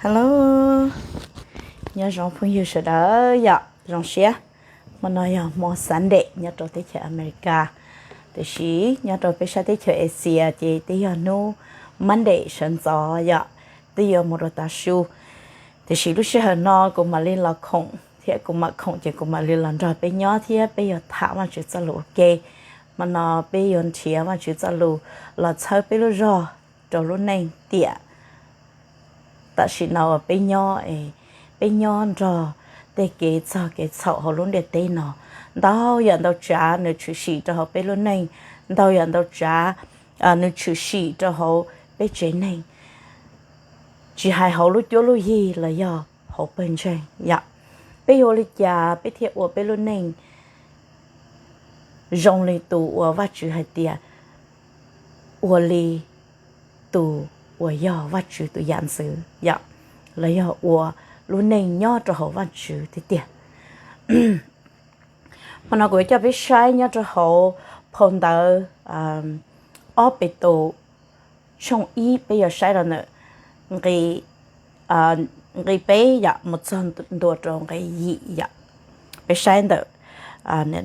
Hello, nyob zoo phooj ywg sawv daws yom, zoo siab. Hmo no yog hmo Sunday nyob rau teb chaws America, tiam sis nyob rau peb sab teb chaws Asia ces twb yog hnub Monday sawv ntxov yom, twb yuav mus rau tav su. Tiam sis lub sij hawm no kuv mam li los khoom thiab kuv mam khoom ces kuv mam li los nrog peb nyob thiab peb yuav tham Vajtswv txoj lus ua ke. Hmo no peb yuav nrhiav Vajtswv txoj lus los txhawb peb lub zog rau lub neej tiam tam sim no uas peb nyob, peb nyob nrog tej kev txog kev txhaum hauv lub ntiaj teb no. Ntau yam ntau tsav nws tshwm sim rau hauv peb lub neej, ntau yam ntau tsav nws tshwm sim rau hauv peb tsev neeg, tsis hais hauv lub cuab lub yig los yog hauv pawg ntseeg yom. Peb yuav ua li cas peb thiaj ua peb lub neej zoo li tus uas Vajtswv hais tias ua li tus uas yog Vajtswv tus yam ntxwv yom, los yog ua lub neej nyob rau hauv Vajtswv tiag tiag. Hmo no kuv yuav coj peb saib nyob rau hauv phau ntawv ob Petus tshooj ib, peb yuav saib rau ntawm nqi peb yom mus txog ntua rau nqi yim yom. Peb saib ntawm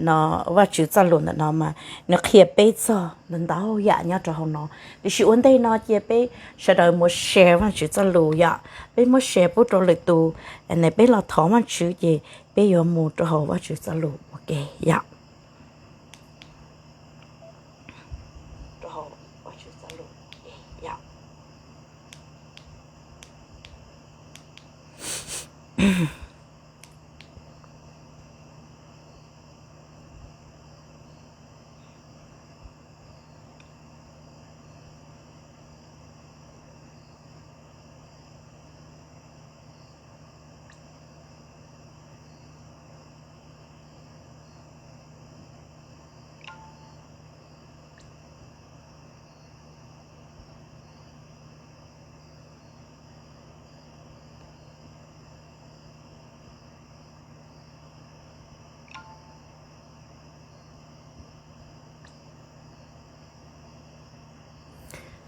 no, Vajtswv txoj lus ntawm no mas nws qhia peb txog ntau ntau yam nyob rau hauv no. Tiam sis ua ntej no cia peb sawv daws mus share Vajtswv txoj lus yom. Peb muab share pub rau lwm tus, peb los thov Vajtswv ces peb yuav mus rau hauv Vajtswv txoj lus ua ke yom.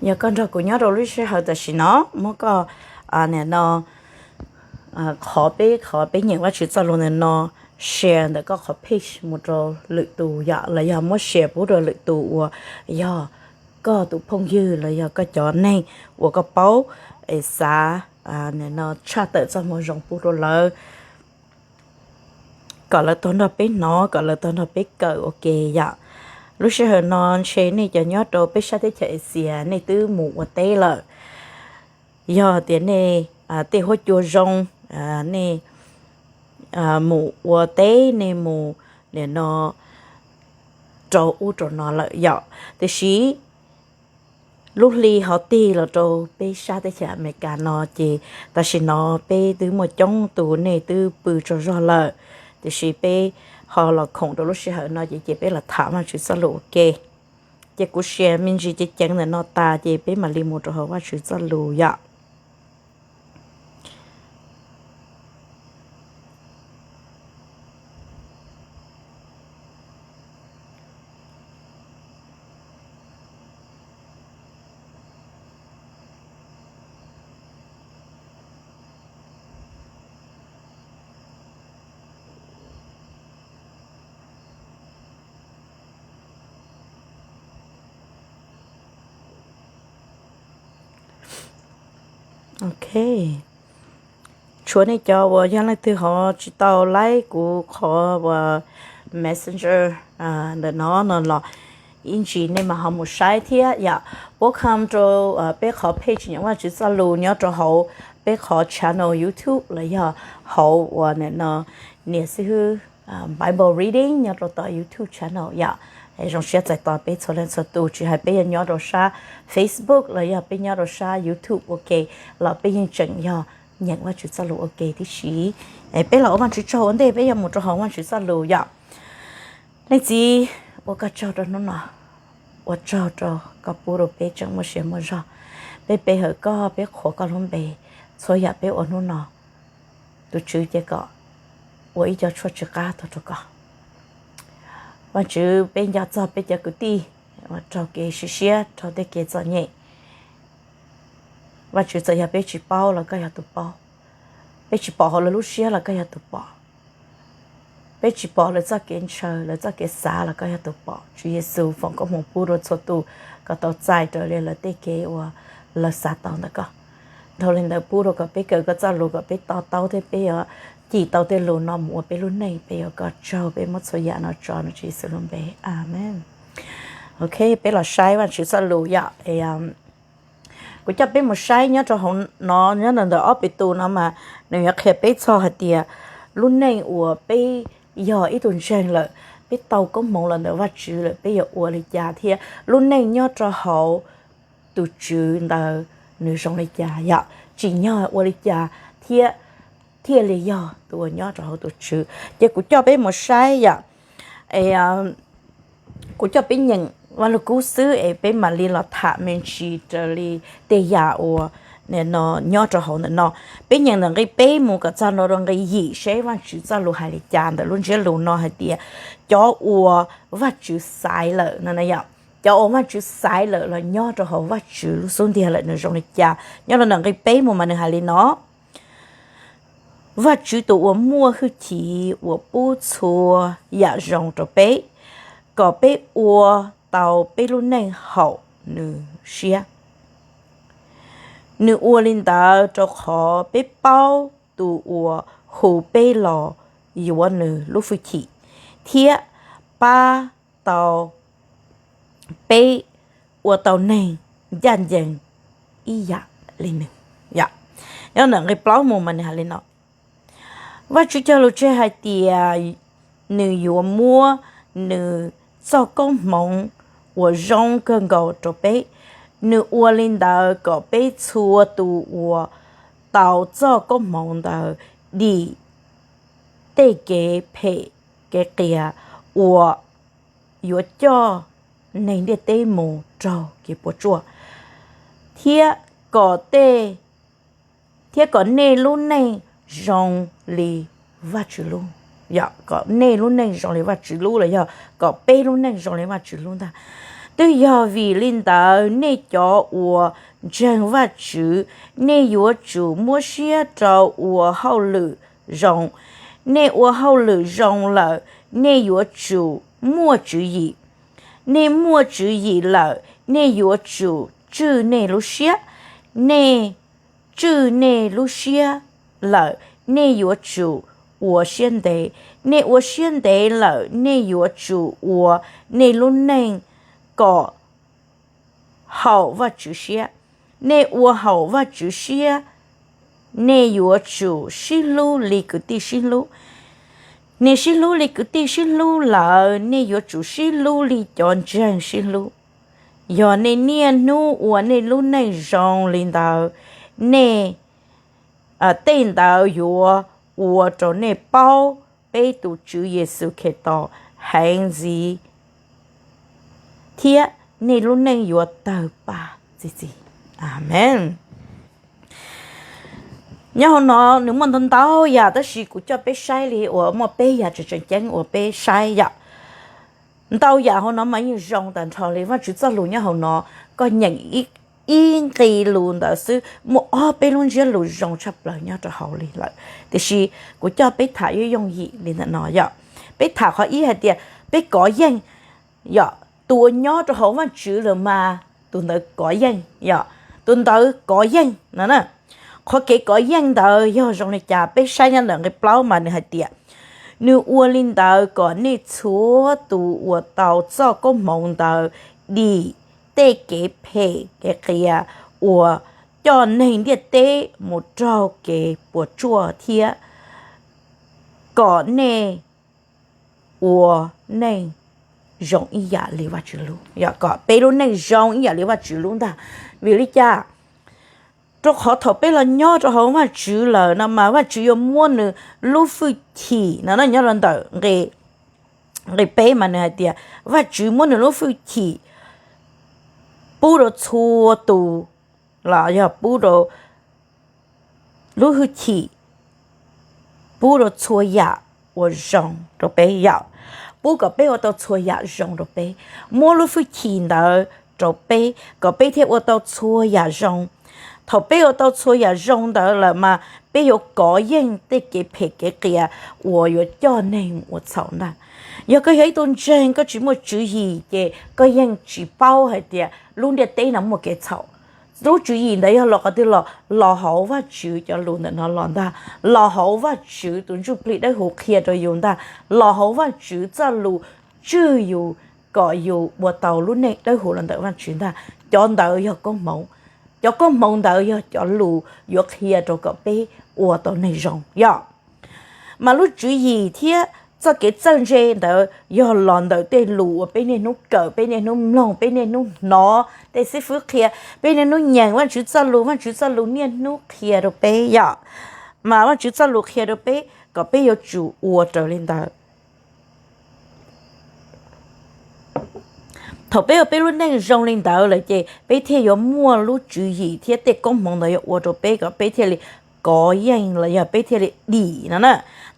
Yog koj nrog kuv nyob rau lub sij hawm tam sim no, muab koj nim no qhov peb, qhov peb nyeem Vajtswv txoj lus ntawm no share ntawm koj qhov page mus rau lwm tus yom, los yog muab share pub rau lwm tus uas yog koj tus phooj ywg los yog koj cov neeg uas koj paub es xav nim no tshaj tawm txoj moo zoo pub rau lawv, kom lawv tau nrog peb hnov, kom lawv tau nrog peb kawm ua ke yom. Lub sij hawm no ntshe nej cov nyob rau peb sab teb chaws Asia nej twb mus ua teb lawm. Yog tias nej tej huab cua zoo, nej mus ua teb, nej mus nim no rau ub rau no lawm yom. Tiam sis lub hli ho tig los rau peb sab teb chaws Amelikas no ces tam sim no peb twb muaj coob tus nej twb pw tsaug zog lawm, tiam sis peb ho los khoom rau lub sij hawm no ces cia peb los tham Vajtswv txoj lus ua ke. Ces kuv share me ntsis ceev ceev ntawm no tas ces peb mam li mus rau hauv Vajtswv txoj lus yom. Ok, tshuav nej cov uas yog leej twg ho tsis tau laib kuv qhov uas Messenger ntawm no no los ib ntsis nej mam ho mus saib thiab yom. Welcome rau peb qhov page nyeem Vajtswv txoj lus nyob rau hauv peb qhov channel YouTube los yog hauv uas nim no niam xib hwb Bible Reading nyob rau tom YouTube channel yom. Zoo siab txais tos peb txhua leej txhua tus, tsis hais peb yog nyob rau sab Facebook los yog peb nyob rau sab YouTube ua ke los peb yeej tseem yog nyeem Vajtswv txoj lus ua ke tib si. Peb los ua Vajtswv tsaug ua ntej peb yuav mus rau hauv Vajtswv txoj lus yom. Leej Txiv, ua koj tsaug rau hnub no, ua tsaug rau koj pub rau peb tseem muaj sia muaj zog. Peb pe hawm koj, peb qhuas koj lub npe, txhua yam peb ua hnub no, tus Tswv cia kom ua ib co tshuaj tsw qab tuaj rau koj. Vajtswv, peb nco txog peb cov kwv tij raug kev sim siab, raug tej kev txom nyem. Vajtswv, txawm yog peb tsis paub los koj yog tus paub. Peb tsis pom hauv lawv lub siab los koj yog tus pom. Peb tsis pom lawv txoj kev ntshaw, lawv txoj kev xav los koj yog tus pom. Tswv Yexus foom koob hmoov pub rau txhua tus kom tau txais raws li lawv tej kev uas lawv xav tau ntawm koj. Dhau li ntawd pub rau kom peb kawm koj txoj lus kom peb to taub thiab peb yuav cim tau tej lus no mus ua peb lub neej, peb yuav koj tsaug, peb muab txhua yam no tso rau Tswv Yexus lub npe, amees. Ok, peb los saib Vajtswv txoj lus yom. Kuv coj peb mus saib nyob rau hauv no, nyob ntawm ob Petus no mas nws yuav qhia peb txog hais tias lub neej uas peb yog ib tug ntseeg lawm, peb tau koob hmoov los ntawm Vajtswv lawm, peb yuav ua li cas thiab lub neej nyob rau hauv tus Tswv ntawd nws zoo li cas yom, tsim nyog ua li cas thiab thiaj li yog tus uas nyob rau hauv tus Tswv. Ces kuv coj peb mus saib yom, kuv coj peb nyeem Vaj Lug Kub xwb es peb mam li los tham me ntsis raws li tej yam uas nyob rau hauv ntawm no. Peb nyeem ntawm nqe peb mus kom txog nrau rau nqe yim seb Vajtswv txoj lus hais li cas ntawm lub ntsiab lus no hais tias cov uas Vajtswv xaiv lawm no yom. Cov uas Vajtswv xaiv lawm los nyob rau hauv Vajtswv lub xub ntiag lawm nws zoo li cas. Nyob rau ntawm nqe peb mus mas nws hais li no: Vajtswv tus uas muaj hwj chim uas pub txhua yam zoo rau peb, kom peb ua tau peb lub neej haum nws siab. Nws ua li ntawd rau qhov peb paub tus uas hu peb los yuav nws lub hwj chim, thiab pab tau peb ua tau neeg ncaj ncees ib yam li nws. Nyob ntawm nqe plaub mus mas nws hais li no: Vajtswv cog lus tseg hais tias nws yuav muab nws txoj koob hmoov uas zoo kawg nkaus rau peb. Nws ua li ntawd kom peb txhua tus uas tau txoj koob hmoov ntawd dim tej kev phem kev qias uas yuav coj neeg ntiaj teb mus raug kev puas tsuaj, thiab kom tej thiab kom nej lub neej zoo li Vajtswv lub, yog kom nej lub neej zoo li Vajtswv lub los yog kom peb lub neej zoo li Vajtswv lub ntag. Twb yog vim li ntawd nej cov uas ntseeg Vajtswv, nej yuav tsum muab siab rau ua hauj lwm zoo. Nej ua hauj lwm zoo lawm, nej yuav tsum muaj tswv yim. Nej muaj tswv yim lawm, nej yuav tsum tswj nej lub siab. Nej tswj nej lub siab lawm, nej yuav tsum ua siab ntev. Nej ua siab ntev lawm, nej yuav tsum ua nej lub neej kom haum Vajtswv siab. Nej ua haum Vajtswv siab, nej yuav tsum sib hlub li kwv tij sib hlub. Nej sib hlub li kwv tij sib hlub lawm, nej yuav tsum sib hlub li cov ntseeg sib hlub. Yog nej niaj hnub ua nej lub neej zoo li ntawd, nej tej ntawd yuav ua rau nej paub peb tus Tswv Yexus Khetos heev ntxiv, thiab nej lub neej yuav tawg paj txi txiv. Amees. Nyob hauv no nws muaj ntau ntau yam, tab sis kuv coj peb saib li uas muaj peb yam tseem tseem ceeb uas peb saib yom. Ntau yam hauv no mas yeej zoo tag nrho li. Vajtswv txoj lus nyob hauv no, koj nyeem ib nqe lus ntawd xwb muaj ob peb lub ntsiab lus zoo tshaj plaws nyob rau hauv li lawm. Tiam sis kuv coj peb tham yooj yooj yim li ntawm no yom. Peb tham qhov ib hais tias peb kov yeej, yog tus uas nyob rau hauv Vajtswv lawm mas tus ntawd kov yeej, yog tus ntawd kov yeej no. Qhov kev kov yeej ntawd yog zoo li cas? Peb saib nyob ntawm nqe plaub mas nws hais tias, nws ua li ntawd kom nej txhua tus uas tau txoj koob hmoov ntawd dim tej kev phem kev qias uas coj neeg ntiaj teb mus raug kev puas tsuaj thiab kom nej ua neej zoo ib yam li Vajtswv lub, yog kom peb lub neej zoo ib yam li Vajtswv lub ntag. Vim li cas? Rau qhov thaum peb los nyob rau hauv Vajtswv lawm no mas Vajtswv yuav muab nws lub hwj chim no, nyob rau ntawm nqe peb mas nws hais tias Vajtswv muab nws lub hwj chim pub rau txhua tus, los yog pub rau lub hwj chim, pub rau txhua yam uas zoo rau peb yom, pub kom peb ua tau txhua yam zoo rau peb, muab lub hwj chim ntawd rau peb kom peb thiaj ua tau txhua yam zoo. Thaum peb ua tau txhua yam zoo ntawd lawm mas peb yuav kov yeej tej kev phem kev qias uas yuav coj neeg mus ua txhaum ntag. Yog koj yog ib tug ntseeg koj tsis muaj tswv yim ces koj yeej tsis paub hais tias lub ntiaj teb no muaj kev txhaum. Lub tswv yim ntawd yog los qhov twg los? Los hauv Vajtswv cov lus ntawm no los ntag, los hauv Vajtswv tus ntsuj plig dawb huv qhia rau yus ntag, los hauv Vajtswv txoj lus tswj yus kom yus ua tau lub neej dawb huv los ntawm Vajtswv ntag. Cov ntawd yog koob hmoov, cov koob hmoov ntawd yog cov lus yuav qhia rau kom peb ua tau neeg zoo yom. Mas lub tswv yim thiab txoj kev txawj ntse ntawd yog los ntawm tej lus uas peb niaj hnub kawm, peb niaj hnub mloog, peb niaj hnub hnov tej xib fwb qhia, peb niaj hnub nyeem Vajtswv txoj lus, Vajtswv txoj lus niaj hnub qhia rau peb yom. Mas Vajtswv txoj lus qhia rau peb kom peb yuav tsum ua raws li ntawd. Thaum peb ua peb lub neej zoo li ntawd lawm ces peb thiaj yuav muaj lub tswv yim thiab tej koob hmoov ntawd yuav ua rau peb kom peb thiaj li kov yeej los yog peb thiaj li dim no na.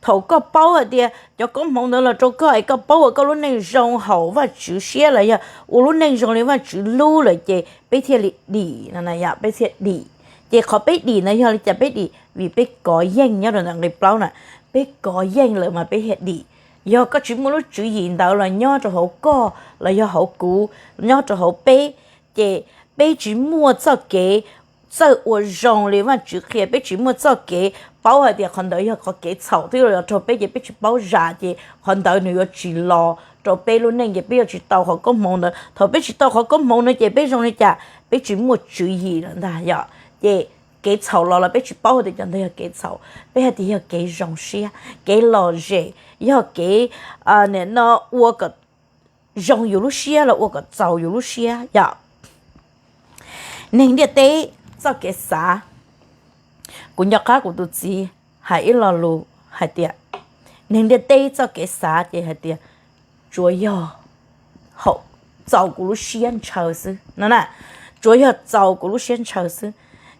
Thaum koj paub hais tias cov koob hmoov ntawd los rau koj es koj paub ua koj lub neej zoo haum Vajtswv siab los yog ua lub neej zoo li Vajtswv hlub lawm ces peb thiaj li dim no na yom, peb thiaj dim. Ces qhov peb dim ntawd yog li cas peb dim? Vim peb kov yeej nyob rau ntawm nqe plaub na. Peb kov yeej lawm mas peb thiaj dim. Yog koj tsis muaj lub tswv yim ntawd los nyob rau hauv koj los yog hauv kuv, nyob rau hauv peb, ces peb tsis muaj txoj kev txawj ua zoo li Vajtswv qhia, peb tsis muaj txoj kev paub hais tias qhov ntawd yog qhov kev txhaum twb los raug peb ces peb tsis paub zam ces qhov ntawd nws yuav tsis los rau peb lub neej ces peb yuav tsis tau qhov koob hmoov ntawd. Thaum peb tsis tau qhov koob hmoov ntawd ces peb zoo li cas? Peb tsis muaj tswv yim lawm ntag yom. Ces kev txhaum los los peb tsis paub hais tias cov ntawd yog kev txhaum, peb hais tias yog kev zoo siab, kev lom zem, yog kev nim no ua kom zoo yus lub siab los ua kom txaus yus lub siab yom. Neeg ntiaj teb txoj kev xav. Kuv nco qab kuv tus txiv hais ib lo lus hais tias neeg ntiaj teb txoj kev xav ces hais tias tsuas yog txaus kuv lub siab ntshaw xwb no na, tsuas yog txaus kuv lub siab ntshaw xwb.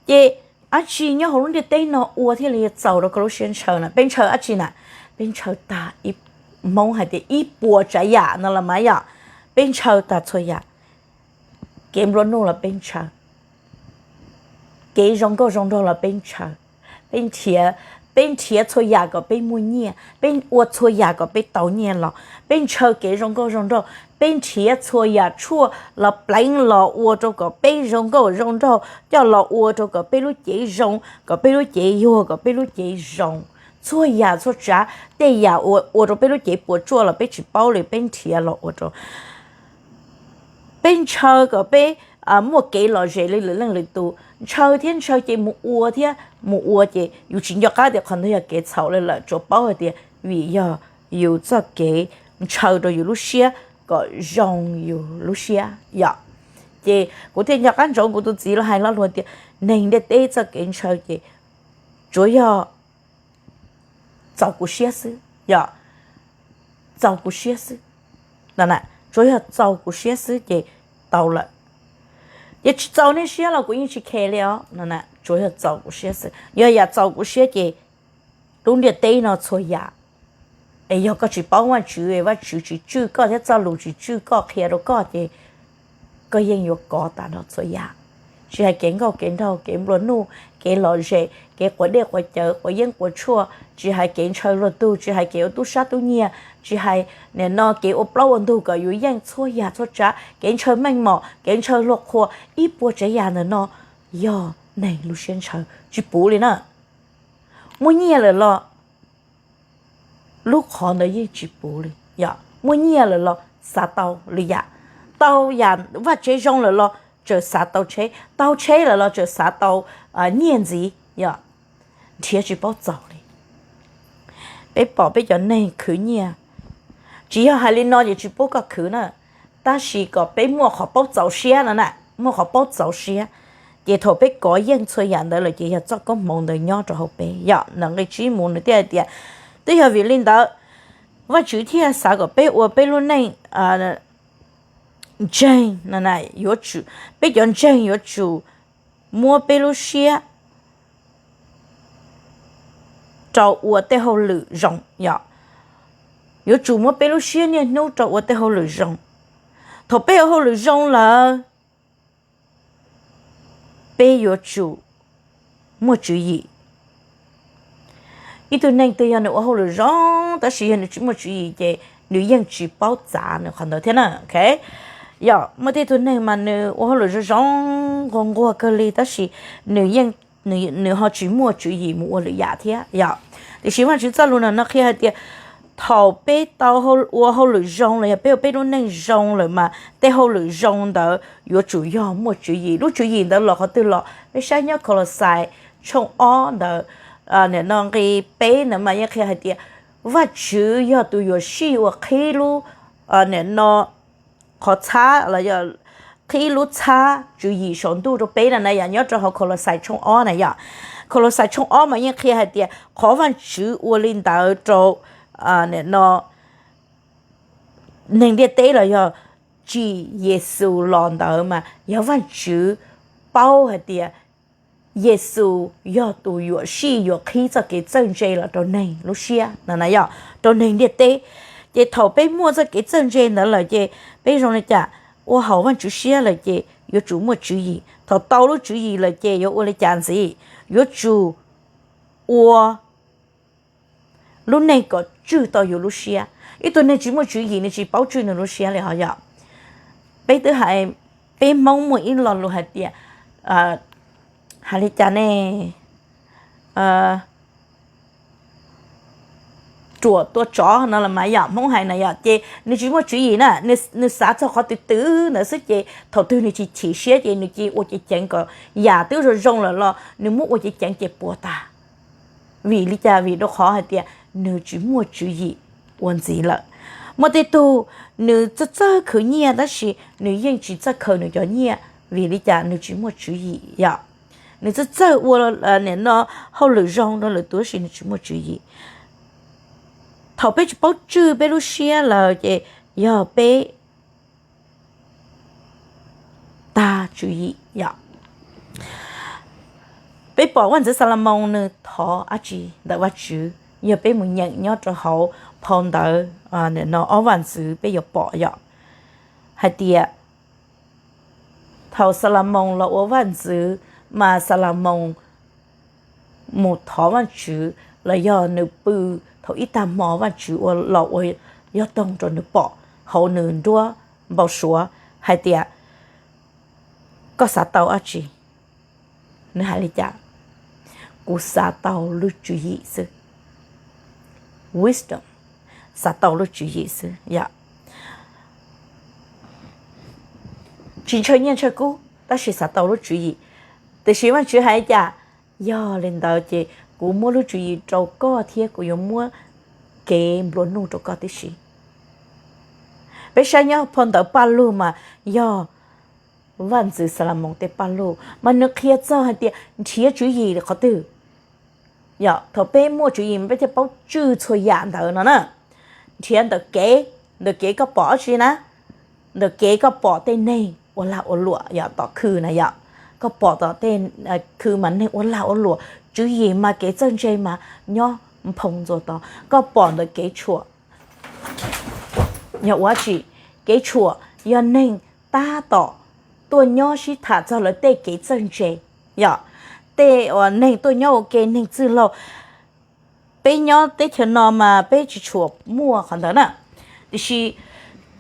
Ces dab tsi nyob hauv lub ntiaj teb no ua thiaj li txaus rau koj lub siab ntshaw na? Peb ntshaw dab tsi na? Peb ntshaw tag, Hmoob hais tias ib puas tsav yam no los mas yom, peb ntshaw tag txhua yam. Kev nplua nuj los peb ntshaw, kev zoo nkauj zoo nraug los peb ntshaw, peb nrhiav, peb nrhiav txhua yam kom peb muaj nyiaj, peb ua txhua yam kom peb tau nyiaj los, peb ntshaw kev zoo nkauj zoo nraug, peb nrhiav txhua yam tshuaj los pleev los ua rau kom peb zoo nkauj zoo nraug, coj los ua rau kom peb lub cev zoo, kom peb lub cev yuag, kom peb lub cev zoo. Txhua yam txhua tsav, tej yam ua rau peb lub cev puas tsuaj los peb tsis paub li, peb nrhiav los ua rau peb ntshaw kom peb muaj kev lom zem li lwm leej lwm tus, ntshaw thiab ntshaw ces mus ua thiab mus ua ces yus tsis nco qab tias qhov ntawd yog kev txhaum li lawm, tsuas paub hais tias vim yog yus txoj kev ntshaw rau yus lub siab kom zoo yus lub siab yom. Ces kuv thiaj nco qab ntsoov kuv tus txiv los hais lo lus tias neeg ntiaj teb txoj kev ntshaw ces tsuas yog txaus kuv siab xwb yom, txaus kuv siab xwb no, tsuas yog txaus kuv siab xwb ces tau lawm. Ces tsis txaus nej siab los kuv yeej tsis khe li os no, tsuas yog txaus kuv siab xwb. Yog yam txaus kuv siab ces lub ntiaj teb no txhua yam, es yog koj tsis paub Vajtswv, Vajtswv tsis tswj koj thiab txoj lus tsis tswj koj qhia rau koj ces koj yeej yuav kov tas nrho txhua yam. Tsis hais kev nkauj kev nraug, kev nplua nuj, kev lom zem, kev quav dej quav cawv, quav yeeb quav tshuaj, tsis hais kev ntshaw luag tug, tsis hais kev ua tub sab tub nyiag, tsis hais nim no kev ua plaub ua ntug kom yus yeej, txhua yam txhua tsav, kev ntshaw meej mom, kev ntshaw luag qhua, ib puas tsav yam ntawm no yog neeg lub siab ntshaw tsis puv li na. Muaj nyiaj lawm los lub qhov ntawd yeej tsis puv li yom. Muaj nyiaj lawm los xav tau li yam, tau yam vaj tsev zoo lawm los tseem xav tau tsheb, tau tsheb lawm los tseem xav tau nyiaj ntxiv yom. Nrhiav tsis paub txaus li. Peb pom peb cov neeg khwv nyiaj, tsis yog hais li no ces tsis pub koj khwv na, tab sis kom peb muaj qhov paub txaus siab no na, muaj qhov paub txaus siab. Ces thaum peb kov yeej txhua yam ntawd lawm ces yog txoj koob hmoov ntawd nyob rau hauv peb yom. Ntawm nqe tsib mus nws thiaj hais tias twb yog vim li ntawd Vajtswv thiaj xav kom peb ua peb lub neej ntseeg, yuav tsum, peb cov ntseeg yuav tsum muab peb lub siab rau ua tej hauj lwm zoo yom. Yuav tsum muab peb lub siab niaj hnub rau ua tej hauj lwm zoo. Thaum peb ua hauj lwm zoo lawm, peb yuav tsum muaj tswv yim, Ib tug neeg twg yog nws ua hauj lwm zoo tab sis yog nws tsis muaj tswv yim ces nws yeej tsis paub txav nws qhov ntawd thiab na. Yog muaj tej tug neeg mas nws ua hauj lwm zoo zoo, nquag nquag kawg li tab sis nws yeej, nws ho tsis muaj tswv yim mus ua lwm yam thiab yom. Tiam sis Vajtswv txoj lus no qhia hais tias thaum peb tau ua hauj lwm zoo los yog peb ua peb lub neej zoo lawm mas tej hauj lwm zoo ntawd yuav tsum yog muaj tswv yim. Lub tswv yim ntawd los qhov twg los? Peb saib nyob Kolauxais tshooj ob ntawd, nim no nqe peb ntawd mas yeej qhia hais tias Vajtswv yog tus yuam sij uas qhib lub, nim no qhov txhab los yog qhib lub txhab tswv yim saum ntuj rau peb na na yom. Nyob rau hauv Kolauxais tshooj ob na yom, Kolauxais tshooj ob mas yeej qhia hais tias qhov Vajtswv ua li ntawd rau, nim no neeg ntiaj teb los yog tsim Yexus los ntawd mas yog Vajtswv paub hais tias Yexus yog tus yuam sij yuav qhib txoj kev txawj ntse los rau neeg lub siab no na yom, rau neeg ntiaj teb. Ces thaum peb muaj txoj kev txawj ntse ntawd lawm ces peb zoo li cas? Ua haum Vajtswv siab lawm ces yuav tsum muaj tswv yim. Thaum tau lub tswv yim lawm ces yuav ua li cas ntxiv? Yuav tsum ua lub neej kom tswj tau yus lub siab. Ib tug neeg tsis muaj tswv yim nws tsis paub tswj nws lub siab li ho yom. Peb twb hais, peb Hmoob muaj ib lo lus hais tias, hais li cas ne, ruam tua tsov no los mas yom, Hmoob hais na yom. Ces nws tsis muaj tswv yim na, nws xav txog qhov twg twg ntawd xwb ces thaum twg nws chim chim siab ces nws cia ua ceev ceev kom yam twb zoo zoo lawm los nws muab ua ceev ceev ces puas tas. Vim li cas? Vim rau qhov hais tias nws tsis muaj tswv yim ua ntxiv lawm. Muaj tej tug nws txawj txawj khwv nyiaj tab sis nws yeej tsis txawj khaws nws cov nyiaj. Vim li cas? Nws tsis muaj tswv yim yom. Nws txawj txawj ua, nim no hauj lwm zoo rau lwm tus tab sis nws tsis muaj tswv yim. Thaum peb tsis paub tswj peb lub siab lawm ces yog peb tag tswv yim yom. Peb pom vaj ntxwv Xalamos nws thov dab tsi ntawm Vajtswv? Yog peb mus nyeem nyob rau hauv phau ntawv, nim no ob vaj ntxwv peb yuav pom yom, hais tias thaum Xalamos los ua vaj ntxwv mas Xalamos mus thov Vajtswv los yog nws pw thaum ib tag hmo Vajtswv ua los ua yog toog rau nws pom hauv nws nruab npau suav hais tias, koj xav tau dab tsi? Nws hais li cas? Kuv xav tau lub tswv yim xwb. Wisdom, xav tau lub tswv yim xwb yom. Tsis ntshaw nyiaj ntshaw kub tab sis xav tau lub tswv yim. Tiam sis Vajtswv hais li cas? Yog li ntawd ces kuv muab lub tswv yim rau koj thiab kuv yuav muab kev nplua nuj rau koj tib si. Peb saib nyob phau ntawv Paj Lug mas yog vaj ntxwv Xalamos tej Paj Lug mas nws qhia txog hais tias nrhiav tswv yim qhov twg. Yog thaum peb muaj tswv yim mas peb thiaj paub tswj txhua yam ntawd no na. Nrhiav ntawm kev, ntawm kev koj pom dab tsi na? Ntawm kev koj pom tej neeg ua lag ua luam yom, tom khw na yom. Koj pom tom tej khw mas neeg ua lag ua luam, tswv yim mas kev txawj ntse mas nyob nphoo ntxuas tod. Koj pom ntawm kev tshuam yog ua dab tsi? Kev tshuam yog neeg tab tom tuaj nyob sib tham txog lawv tej kev txawj ntse. Yog tej uas neeg tuaj nyob ua ke, neeg txwj laug. Peb nyob teb chaws no mas peb tsis tshua muaj qhov ntawd na. Tiam sis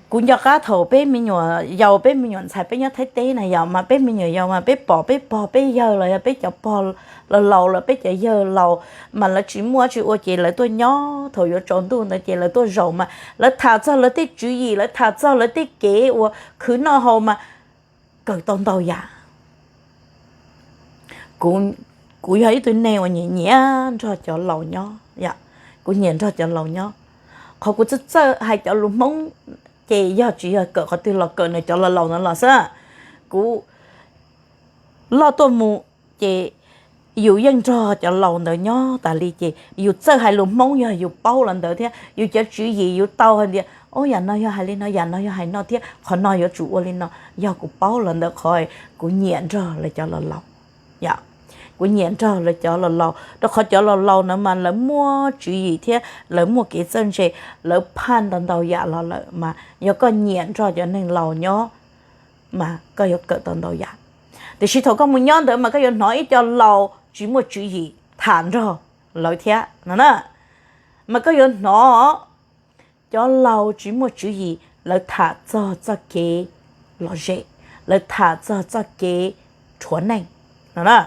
kuv nco qab thaum peb me nyuam yaus, peb me nyuam ntxhais peb nyob Thaib teb na yom, mas peb me nyuam yaus mas peb pom peb pog peb yawg los yog peb cov pog laus laus los peb cov yawg laus mas lawv tsis muaj dab tsi ua ces lawv tuaj nyob thaum yuav tsaus ntuj ntawd ces lawv tuaj zaum mas lawv tham txog lawv tej tswv yim, lawv tham txog lawv tej kev uas khwv noj haus mas kawm tau ntau yam. Kuv yog ib tug neeg uas nyiam nyiam nrog cov laus nyob, kuv nyiam nrog cov laus nyob. Qhov kuv txawj txawj hais cov lus Hmoob ces yog tsis yog kawm qhov twg los kawm ntawm cov laus laus ntawd los xwb. Kuv loj tuaj mus ces yus yeej nrog cov laus ntawd nyob tas li ces yus txawj hais lus Hmoob yog yus paub los ntawd thiab yus cov tswv yim yus tau hais tias, o, yam no yog hais li no, yam no yog hais no thiab qhov no yuav tsum ua li no. Yog kuv paub los ntawd qhov kuv nyiam nrog lawv cov laus laus. Kuv nyiam nrog lawv cov laus laus rau qhov cov laus laus na mas lawv muaj tswv yim thiab lawv muaj kev txawj ntse, lawv phaj ntau ntau yam los lawm mas yog koj nyiam nrog cov neeg laus nyob mas koj yuav kawm tau ntau yam. Tiam sis thaum koj mus nyob ntawd mas koj yuav hnov ib co laus tsis muaj tswv yim tham nrog lawv thiab no na. Mas koj yuav hnov cov laus tsis muaj tswv yim lawv tham txog txoj kev lom zem, lawv tham txog txoj kev rhuav neej no na,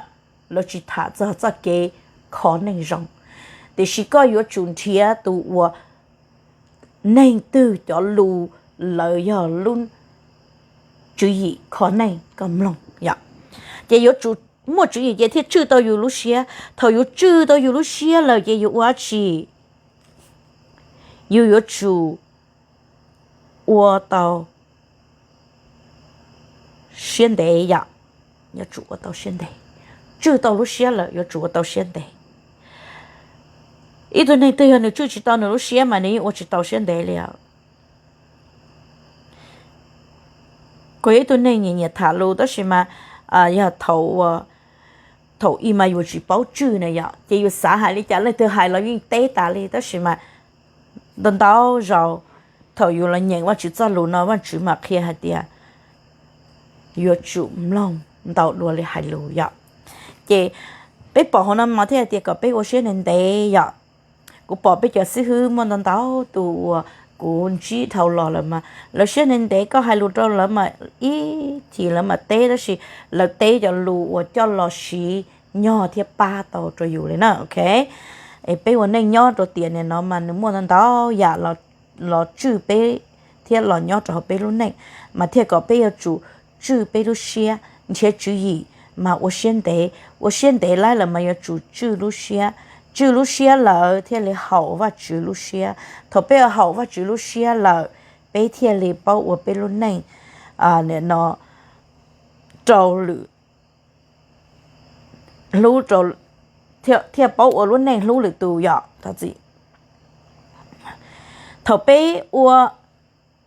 lawv tsis tham txog txoj kev kho neej zoo. Tiam sis koj yuav tsum nrhiav tus uas neeg twg cov lus lawv yog lub tswv yim kho neej koj mloog yom. Ces yuav tsum muaj tswv yim ces thiaj tswj tau yus lub siab. Thaum yus tswj tau yus lub siab lawm ces yus ua dab tsi? Yus yuav tsum ua tau siab ntev yom. Yuav tsum ua tau siab ntev. Tswj tau lub siab lawm yuav tsum ua tau siab ntev. Ib tug neeg twg yog nws tswj tsis tau nws lub siab mas nws yeej ua tsis tau siab ntev li os. Kuv yog ib tug neeg nyiam nyiam tham lus tab sis mas yog thaum, thaum ub mas yus tsis paub tswj na yom, ces yus xav hais li cas leej twg hais los yeej teb tas li, tab sis mas ntau ntau zaus thaum yus los nyeem Vajtswv txoj lus no Vajtswv mam qhia hais tias yuav tsum mloog ntau dua li hais lus yom. Ces peb pom hauv no mas thiaj hais tias kom peb ua siab ntev ntev yom. Kuv pom peb cov xib hwb muaj ntau ntau tus uas kuv ntsib dhau los lawm mas lawv siab ntev ntev, koj hais lus rau lawv mas ib chim lawv mam teb, tab sis lawv teb cov lus uas coj los siv nyog thiab pab tau rau yus li na, ok. Es peb ua neej nyob rau tiam nim no mas nws muaj ntau ntau yam los tswj peb thiab los nyob rau hauv peb lub neej, mas thiaj kom peb yuav tsum tswj peb lub siab, nrhiav tswv yim mas ua siab ntev, ua siab ntev laib lawm mas yuav tsum tswj lub siab. Tswj lub siab lawm thiaj li haum Vajtswv lub siab. Thaum peb haum Vajtswv lub siab lawm, peb thiaj li paub ua peb lub neej, nim no rau lwm hlub, thiaj paub ua lub neej hlub lwm tus yom. Thov txim. Thaum peb ua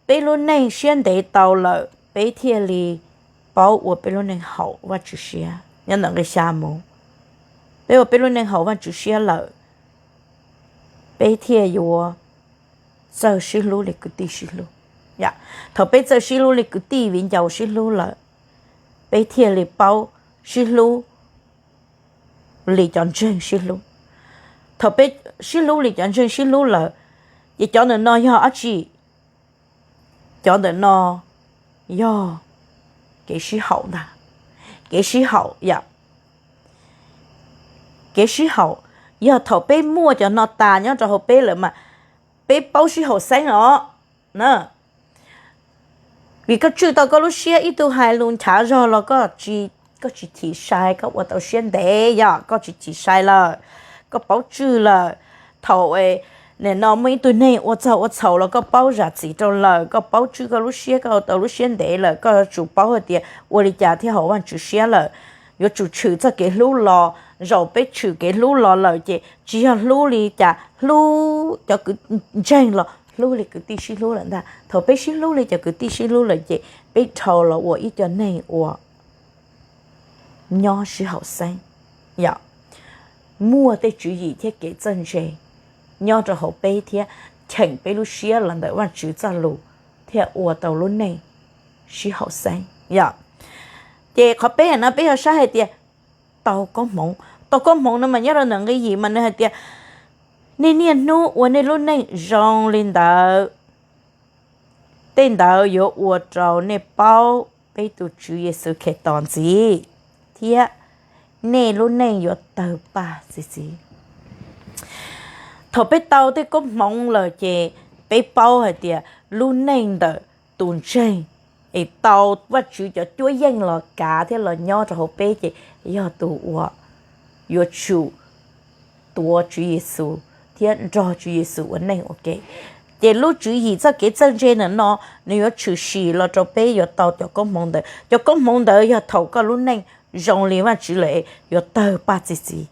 peb lub neej siab ntev tau lawm, peb thiaj li paub ua peb lub neej haum Vajtswv siab. Nyob ntawm nqe xya mus, peb ua peb lub neej haum Vajtswv siab lawm, peb thiaj yuav txawj sib hlub li kwv tij sib hlub. Thaum peb txawj sib hlub li kwv tij viv ncaus sib hlub lawm, peb thiaj li paub sib hlub li cov ntseeg sib hlub. Thaum peb sib hlub li cov ntseeg sib hlub lawm, ces cov ntawm no yog dab tsi? Cov ntawm no yog kev sib haum ntag. Kev sib haum yom. Kev sib haum, yog thaum peb muaj cov no tas nyob rau hauv peb lawm mas peb paub sib haum xeeb os na. Vim koj tswj tau koj lub siab, ib tug hais lus nchav zog los koj tsis chim sai, koj ua tau siab ntev yom, koj tsis chim sai lawm, koj paub tswj lawm. Thaum nim no muaj ib tug neeg ua txog ua txhaum los koj paub zam txim rau lawm, koj paub tswj koj lub siab, koj ua tau lub siab ntev lawm, koj yuav tsum paub hais tias ua li cas thiaj haum Vajtswv siab lawm. Yuav tsum tshwm txoj kev hlub los, zaum peb tshwm kev hlub los lawm ces tsis yog hlub li cas, hlub cov kwv ntseeg los hlub li kwv tij sib hlub lawm ntag. Thaum peb sib hlub li cov kwv tij sib hlub lawm ces peb dhau los ua ib co neeg uas nyob sib haum xeeb, yog muaj tej tswv yim thiab kev txawj ntse nyob rau hauv peb thiab cheem peb lub siab los ntawm Vajtswv txoj lus thiaj ua tau lub neej sib haum xeeb yom. Ces qhov peb no peb yog saib hais tias tau koob hmoov. Tau koob hmoov no mas nyob rau ntawm nqe yim mas nws hais tias nej niaj hnub ua nej lub neej zoo li ntawd, tej ntawd yuav ua rau nej paub peb tus Tswv Yexus Khetos ntxiv, thiab nej lub neej yuav tawg paj txi txiv. Thaum peb tau tej koob hmoov lawm ces peb paub hais tias lub neej ntawm tus ntseeg es tau Vajtswv cov cuab yeej los kav thiab los nyob rau hauv peb ces yog tus uas yuav tsum tuav Tswv Yexus thiab nrog Tswv Yexus ua neej ua ke. Ces lub tswv yim txoj kev txawj ntse ntawm no nws yuav tshwm sim los rau peb yuav tau cov koob hmoov ntawd. Cov koob hmoov ntawd yog thaum koj lub neej zoo li Vajtswv lawm yuav tawg paj txi txiv.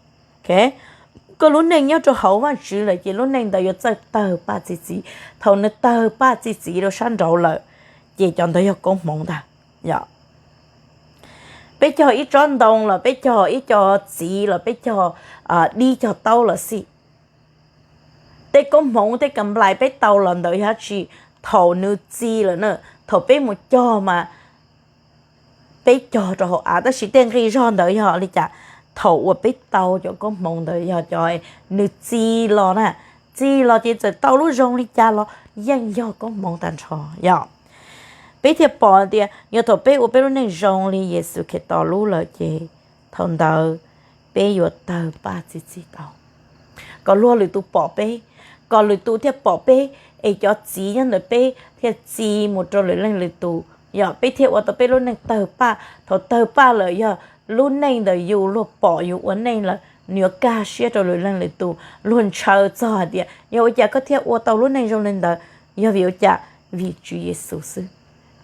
Koj lub neej nyob rau hauv Vajtswv lawm ces lub neej ntawd yuav txawj tawg paj txi txiv. Thaum nws tawg paj txi txiv rau sab nraud lawm, ces cov ntawd yog koob hmoov ntag. Peb cog ib tsob ntoo los peb cog ib co txiv los peb cog dib cog taub los xij, tej koob hmoov tej kam nplais peb tau los ntawd yog dab tsi? Thaum nws txi lawm na, thaum peb mus cog mas peb cog rau hauv av, tab sis tej nqi zog ntawd yog li cas? thaum uas peb tau cov koob hmoov ntawd yog cov nws txi los na, txi los ces txawm tau lub zoo li cas los yeej yog koob hmoov tag nrho yom. Peb thiaj pom tias yog thaum peb ua peb lub neej zoo li Yexus Khetos lub lawm ces thaum ntawd peb yuav tawg paj txi txiv tau, kom luag lwm tus pom peb, kom lwm tus thiaj pom peb, es cov txiv nyob ntawm peb thiaj txi mus rau lwm leej lwm tus, yog peb thiaj ua tau peb lub neej tawg paj. Thaum tawg paj lawm yog lub neej ntawm yus luag pom yus ua neej lawm nws yuav kaj siab rau lwm leej lwm tus, luag ntshaw txog hais tias yog ua cas koj thiaj ua tau lub neej zoo li ntawd, yog vim ua cas? Vim Tswv Yexus xwb.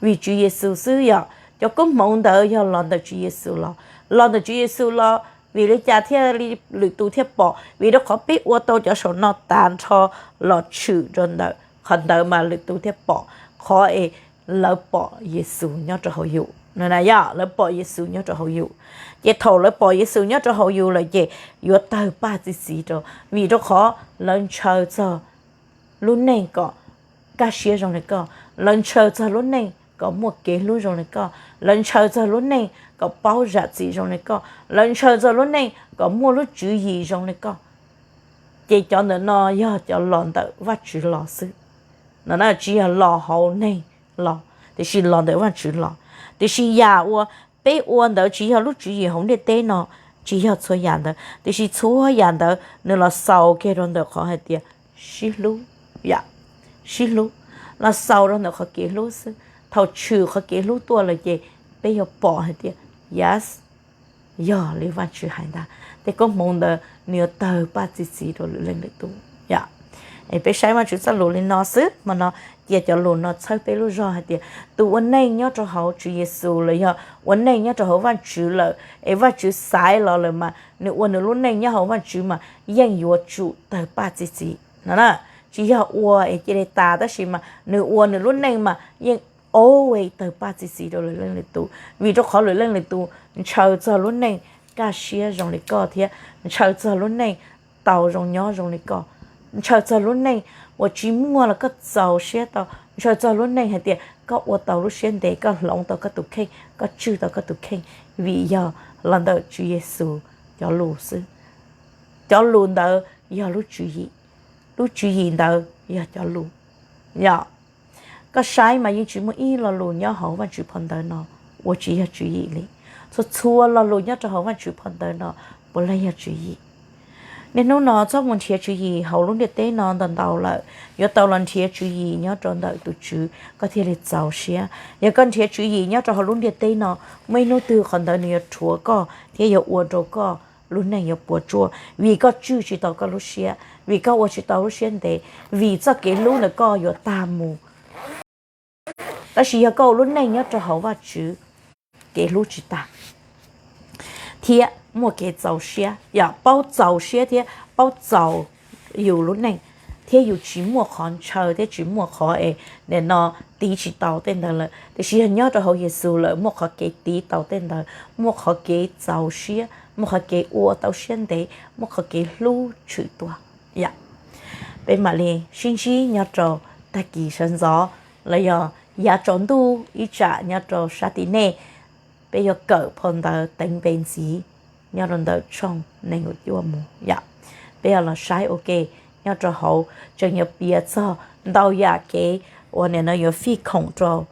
Vim Tswv Yexus xwb yom. Cov koob hmoov ntawd yog los ntawm Tswv Yexus los, los ntawm Tswv Yexus los, vim li cas thiaj li lwm tus thiaj pom? Vim rau qhov peb ua tau cov saum no tag nrho los tshwm rau ntawm qhov ntawd mas lwm tus thiaj pom qhov es lawv pom Yexus nyob rau hauv yus. Yog lawv pom Yexus nyob rau hauv yus, ces thaum lawv pom Yexus nyob rau hauv yus lawm ces yuav tawg paj txi txiv rau, vim rau qhov lawv ntshaw txog lub neej kom kaj siab zoo li koj, lawv ntshaw txog lub neej kom muaj kev hlub zoo li koj, lawv ntshaw txog lub neej kom paub zam txim zoo li koj, lawv ntshaw txog lub neej kom muaj lub tswv yim zoo li koj. Ces cov ntawm no yog cov los ntawm Vajtswv los xwb. No tsis yog los hauv neeg los, tiam sis los ntawm Vajtswv los. Tiam sis yam uas peb ua ntawd tsis yog lub tswv yim hauv ntiaj teb no, tsis yog txhua yam ntawd, tiam sis txhua yam ntawd nws los xaus kiag rau ntawm qhov hais tias sib hlub, yam sib hlub, los xaus rau ntawm qhov kev hlub xwb. Thaum tshwm qhov kev hlub tuaj lawm ces peb yuav pom hais tias, yes, yog li Vajtswv hais ntag, tej koob hmoov ntawd nws yuav tawg paj txi txiv rau lwm leej lwm tus yom. Es peb saib Vajtswv txoj lus li no xwb, hmo no cia cov lus no txhawb peb lub zog hais tias tus ua neej nyob rau hauv Tswv Yexus los yog ua neej nyob rau hauv Vajtswv lawm es Vajtswv xaiv los lawm mas nws ua nws lub neej nyob hauv Vajtswv mas yeej yuav tsum tawg paj txi txiv no. Tsis yog ua es cia li tas, tab sis mas nws ua nws lub neej mas yeej always tawg paj txi txiv rau lwm leej lwm tus, vim rau qhov lwm leej lwm tus ntshaw txog lub neej kaj siab zoo li koj thiab ntshaw txog lub neej tau zoo nyob zoo li koj, ntshaw txog lub neej uas tsis muaj los koj txaus siab tau, ntshaw txog lub neej hais tias koj ua tau lub siab ntev, koj hloov tau koj tus kheej, koj tswj tau koj tus kheej, vim yog los ntawm Tswv Yexus cov lus xwb. Cov lus ntawd yog lub tswv yim, lub tswv yim ntawd yog cov lus. Yog koj saib mas yeej tsis muaj ib lo lus nyob hauv Vajtswv phau ntawv no uas tsis yog tswv yim li. Txhua txhua lo lus nyob rau hauv Vajtswv phau ntawv no puav leej yog tswv yim. Niaj hnub no txhob mus nrhiav tswv yim hauv lub ntiaj teb no ntau ntau lawm, yuav tau los nrhiav tswv yim nyob rau ntawm tus Tswv koj thiaj li txaus siab. Yog koj nrhiav tswv yim nyob rau hauv lub ntiaj teb no, muaj ib hnub twg qhov ntawd nws yuav rhuav koj thiab yuav ua rau koj lub neej yuav puas tsuaj, vim koj tswj tsis tau koj lub siab, vim koj ua tsis tau lub siab ntev, vim txoj kev hlub ntawm koj yuav tag mus. Tab sis yog koj ua lub neej nyob rau hauv Vajtswv, kev hlub tsis tag thiab muaj kev txaus siab, yog paub txaus siab thiab paub txaus yus lub neej, thiab yus tsis muaj qhov ntshaw thiab tsis muaj qhov es nim no tiv tsis tau tej ntawd lawm. Tiam sis yog nyob rau hauv Yexus lawm muaj qhov kev tiv tau tej ntawd, muaj qhov kev txaus siab, muaj qhov kev ua tau siab ntev, muaj qhov kev hlub tshwm tuaj. Yog peb mam li sib ntsib nyob rau tag kis sawv ntxov los yog yav tsaus ntuj ib tsam nyob rau sab tim nej, peb yuav kawm phau ntawv teev npe ntxiv nyob rau ntawm tshooj nees nkaum cuaj mus yom. Peb yuav los saib ua ke nyob rau hauv, tseem yuav piav txog ntau yam kev uas nim no yuav fij khoom rau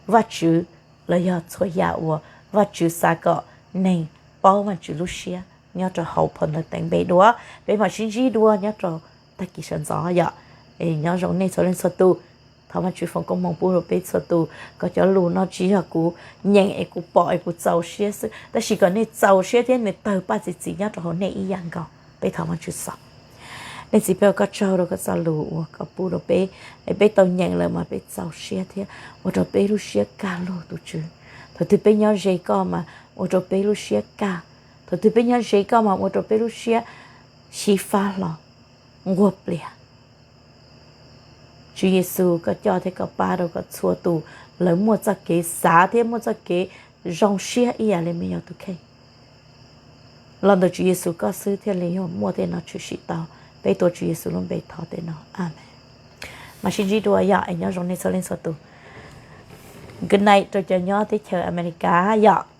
Vajtswv los yog txhua yam uas Vajtswv xav kom neeg paub Vajtswv lub siab nyob rau hauv phau ntawv teev npe dua. Peb mam sib ntsib dua nyob rau tag kis sawv ntxov yom. Nyob zoo nej txhua leej txhua tus. Thov Vajtswv foom koob hmoov pub rau peb txhua tus kom cov lus no tsis yog kuv nyeem es kuv pom es kuv txaus siab xwb, tab sis kom nej txaus siab thiab nws tawg paj txi txiv nyob rau hauv nej ib yam nkaus. Peb thov Vajtswv xaus. Nej txiv, peb ua koj tsaug rau koj txoj lus uas koj pub rau peb, es peb tau nyeem lawm mas peb txaus siab thiab ua rau peb lub siab kaj lug tus Tswv. Thaum twg peb nyob ze koj mas ua rau peb lub siab kaj. Thaum twg peb nyob ze koj mas ua rau peb lub siab xyiv fab hlo, nquag plias. Tswv Yexus, koj coj thiab koj pab rau kom txhua tus lawv muaj txoj kev xav thiab muaj txoj kev zoo siab ib yam li me nyuam tus kheej. Los ntawm Tswv Yexus koj xwb thiaj li yuav muaj tej no tshwm sim tau. Peb tuav Tswv Yexus lub npe thov tej no, amees. Mam sib ntsib dua yom, es nyob zoo nej txhua leej txhua tus. Good night rau cov nyob teb chaws Amelikas yom.